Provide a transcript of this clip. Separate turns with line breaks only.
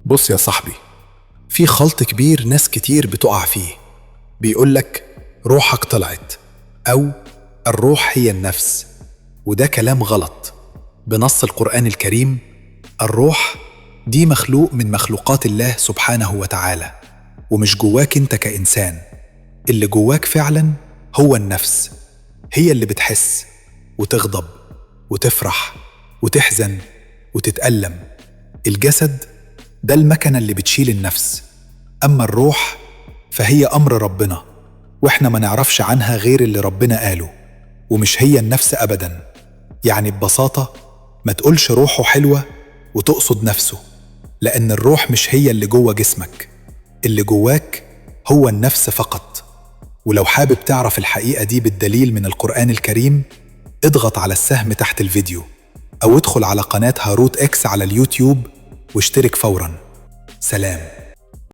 بص يا صاحبي، في خلط كبير ناس كتير بتقع فيه. بيقولك روحك طلعت، أو الروح هي النفس، وده كلام غلط. بنص القرآن الكريم، الروح دي مخلوق من مخلوقات الله سبحانه وتعالى، ومش جواك انت كإنسان. اللي جواك فعلا هو النفس، هي اللي بتحس وتغضب وتفرح وتحزن وتتألم. الجسد ده المكنة اللي بتشيل النفس، أما الروح فهي أمر ربنا، وإحنا ما نعرفش عنها غير اللي ربنا قاله، ومش هي النفس أبدا. يعني ببساطة ما تقولش روحه حلوة وتقصد نفسه، لأن الروح مش هي اللي جوه جسمك، اللي جواك هو النفس فقط. ولو حابب تعرف الحقيقة دي بالدليل من القرآن الكريم، اضغط على السهم تحت الفيديو، أو ادخل على قناة هاروت إكس على اليوتيوب واشترك فوراً. سلام.